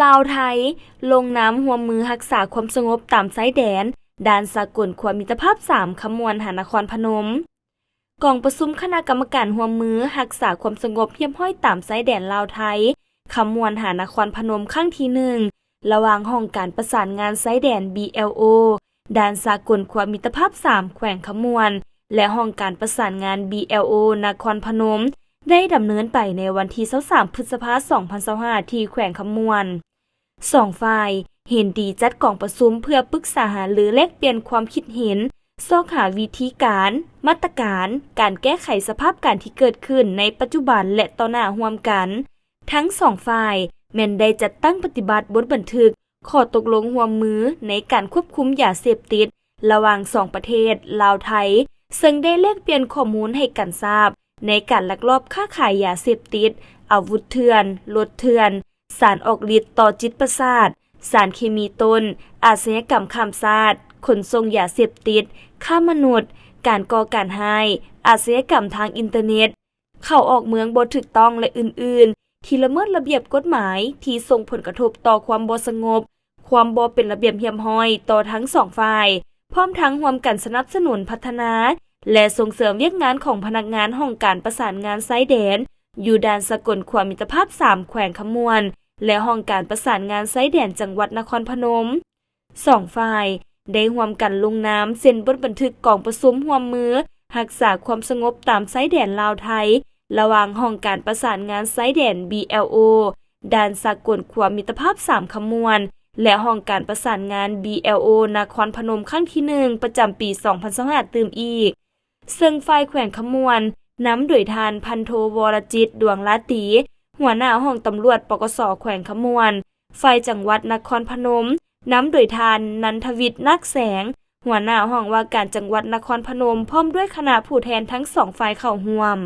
ລາວ-ໄທ ລົງນາມຮ່ວມມືຮັກສາຄວາມສະຫງົບຕາມຊາຍແດນ ດ່ານສາກົນຂົວມິດຕະພາບສາມ ຄຳມ່ວນ ຫານະຄອນພະນົມ. ກອງປະຊຸມຄະນະກຳມະການຮ່ວມມືຮັກສາຄວາມສະຫງົບຮຽບຮ້ອຍຕາມຊາຍແດນລາວ-ໄທ ຄຳມ່ວນ ຫານະຄອນພະນົມ ຄັ້ງທີໜຶ່ງ ລະຫວ່າງຫ້ອງການປະສານງານຊາຍແດນ ບີແອລໂອ ດ່ານສາກົນຂົວມິດຕະພາບສາມ ແຂວງຄຳມ່ວນ ແລະ ຫ້ອງການປະສານງານ ບີແອລໂອ ນະຄອນພະນົມ ໄດ້ດຳເນີນໄປໃນວັນທີຊາວສາມ ພຶດສະພາ ສອງພັນຊາວຫ້າ ທີ່ແຂວງຄຳມ່ວນ. ສອງຝ່າຍເຫັນດີຈັດກອງປະຊຸມເພື່ອປຶກສາຫາລືແລກປ່ຽນຄວາມຄິດເຫັນ, ຊອກຫາວິທີການ, ມາດຕະການ, ການແກ້ໄຂສະພາບການທີ່ເກີດຂຶ້ນໃນປັດຈຸບັນ ແລະ ຕໍ່ໜ້າຮ່ວມກັນ. ທັງສອງຝ່າຍແມ່ນໄດ້ຈັດຕັ້ງປະຕິບັດບົດບັນທຶກຂໍ້ຕົກລົງຮ່ວມມືໃນການຄວບຄຸມຢາເສບຕິດ ລະຫວ່າງສອງປະເທດລາວ-ໄທ ເຊິ່ງໄດ້ແລກປ່ຽນຂໍ້ມູນໃຫ້ກັນຊາບໃນການລັກລອບຄ້າຂາຍຢາເສບຕິດ, ອາວຸດເຖື່ອນ, ລົດເຖື່ອນ, ສານອອກລິດຕໍ່ຈິດປະສາດ, ສານເຄມີຕົ້ນ, ອາຊະຍາກຳຂ້າມຊາດ, ຂົນສົ່ງຢາເສບຕິດ, ຄ້າມະນຸດ, ການກໍ່ການຮ້າຍ, ອາຊະຍາກຳທາງອິນເຕີເນັດ, ເຂົ້າອອກເມືອງບໍ່ຖືກຕ້ອງ ແລະ ອື່ນໆ ທີ່ລະເມີດລະບຽບກົດໝາຍ ທີ່ສົ່ງຜົນກະທົບຕໍ່ຄວາມບໍ່ສະຫງົບ, ຄວາມບໍ່ເປັນລະບຽບຮຽບຮ້ອຍຕໍ່ທັງສອງຝ່າຍ, ພ້ອມທັງຮ່ວມກັນສະໜັບສະໜູນພັດທະນາ ແລະ ສົ່ງເສີມວຽກງານຂອງພະນັກງານຫ້ອງການປະສານງານຊາຍແດນ ຢູ່ດ່ານສາກົນຂົວມິດຕະພາບສາມ ແຂວງຄຳມ່ວນ ແລະ ຫ້ອງການປະສານງານຊາຍແດນຈັງຫວັດນະຄອນພະນົມ. ສອງຝ່າຍໄດ້ຮ່ວມກັນລົງນາມເຊັນບົດບັນທຶກກອງປະຊຸມຮ່ວມມືຮັກສາຄວາມສະຫງົບຕາມຊາຍແດນລາວ-ໄທ ລະຫວ່າງຫ້ອງການປະສານງານຊາຍແດນ ບີແອລໂອ ດ່ານສາກົນຂົວມິດຕະພາບສາມ ຄຳມ່ວນ ແລະ ຫ້ອງການປະສານງານ ບີແອລໂອ ນະຄອນພະນົມ ຄັ້ງທີໜຶ່ງ ປະຈຳປີສອງພັນຊາວຫ້າ ຕື່ມອີກ. ເຊິ່ງຝ່າຍແຂວງຄຳມ່ວນ ນຳໂດຍທ່ານ ພັນໂທ ວໍລະຈິດ ດວງລາຕີ ຫົວໜ້າຫ້ອງຕຳຫຼວດ ປກສ ແຂວງຄຳມ່ວນ, ຝ່າຍຈັງຫວັດນະຄອນພະນົມ ນຳໂດຍທ່ານ ນັນທະວິດ ນາກແສງ ຫົວໜ້າຫ້ອງວ່າການຈັງຫວັດນະຄອນພະນົມ ພ້ອມດ້ວຍຄະນະຜູ້ແທນທັງສອງຝ່າຍເຂົ້າຮ່ວມ.